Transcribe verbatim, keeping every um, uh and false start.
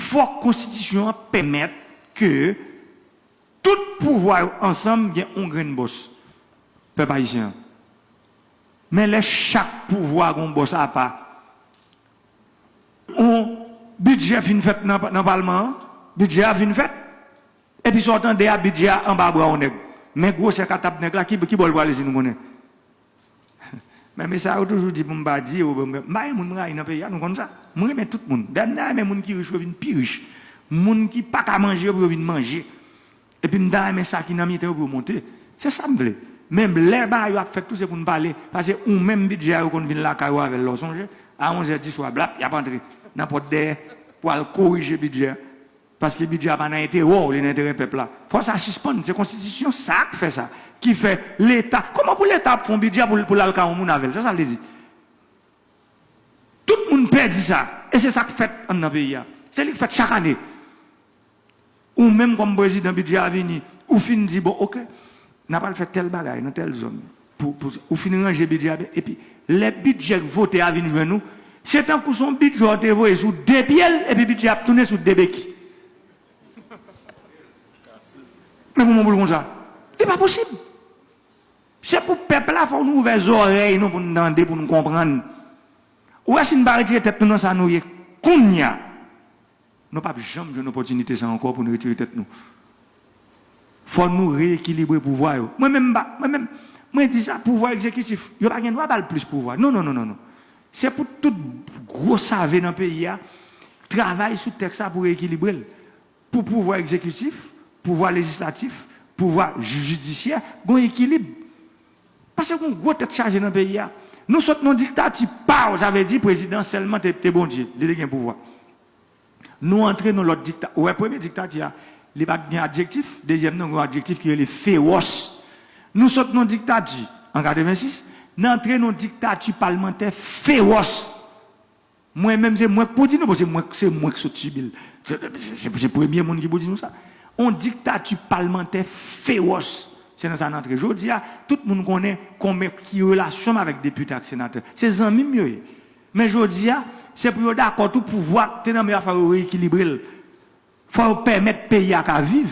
Fòk konstitisyon an pèmèt ke tout pouvwa yo ansanm gen yon grenn bòs, pèp ayisyen an. Men lè chak pouvwa gen yon bòs apa, yon bidjè fin fèt nan, nan palman an, bidjè a fin fèt, epi sa w tande a, bidjè a anba bra yon nèg. Men gwosè katab nèg la, ki, ki bò l prale si nou konnen? Men, men sa yo toujou di pou m pa di yo, m pa gen moun m rayi nan peyi a, nou konn sa. Mwen renmen tout moun. Dayè, m ta renmen moun ki rich yo vin pi rich. Moun ki pa ka manje yo pou yo vin manje. Epi m ta renmen sa ki nan mitan yo pou yo monte. Se sa m vle. Men lè bagay yo ap fèt tou, se pou n pale. Paske ou menm bidjè a yo konn vin lakay ou avè l, lè w sonje. A onzè di swa, blap, y ap antre nan pòt dèyè pou al korije bidjè a. Paske bidjè a pa nan enterè w, li nan enterè pèp la. Fò sa sispann. Se konstitisyon sa k fè sa. Ki fè Leta. Kòman pou Leta ap fè yon bidjè pou, pou l al ka yon moun avè l? Sa sa vle di? Tout moun pè di sa. E se sa k fèt anndan peyi a. Se li k fèt chak ane. Ou menm kòm prezidan, bidjè a vini. Ou fin di, bon, oke, n ap al fè tèl bagay nan tèl zòn. Pou, pou, ou fin ranje bidjè a byen. Epi, lè bidjè k vote a vin jwenn ou, se tankou se yon bidjè w te voye sou de pye l, epi bidjè a ap tounen sou de beki. Men kòman pou l konsa? Li pa posib. Se pou pèp la, fò nou ouvè zòrèy nou pou n tande, pou n konprann. Ou wè, si n pa retire tèt nou nan sa nou ye kounye a, nou p ap janm jwenn opòtinite sa ankò pou n retire tèt nou. Fò nou reyekilibre pouvwa yo. Mwen menm, m pa, mwen menm, mwen di sa, pouvwa egzekitif, yo pa gen dwa ba l plis pouvwa. Non, non, non, non, non. Se pou tout gwo save nan peyi a travay sou tèks sa pou reyekilibre l. Pou pouvwa egzekitif, pouvwa lejislatif, pouvwa jidisyè, gen yon ekilib. Paske gen yon gwo tèt chaje nan peyi a. Nou sot nan diktati, paw, sa vle di prezidan sèlman te, te Bondye, li te gen pouvwa. Nou antre nan lòt dikta-, ou wè, premye diktati a, li pa t gen adjektif, dezyèm nan gen yon adjektif ki rele fewòs. Nou sot nan diktati, an katrevensis, nou antre nan diktati palmantè fewòs. Mwen menm, se mwen k pou di nou, paske mwen, se mwen k sot sibi l. Se, se, se, se premye moun ki pou di nou sa. On diktati palmantè fewòs. Se nan sa n antre. Jodi a, tout moun konnen konbyen ki relasyon m avèk depite ak senatè. Se zanmi m yo ye. Men jodi a, se pou yo dakò tou pouvwa k te nan men yo a, fò yo reyekilibre l. Fò yo pèmèt peyi a ka viv.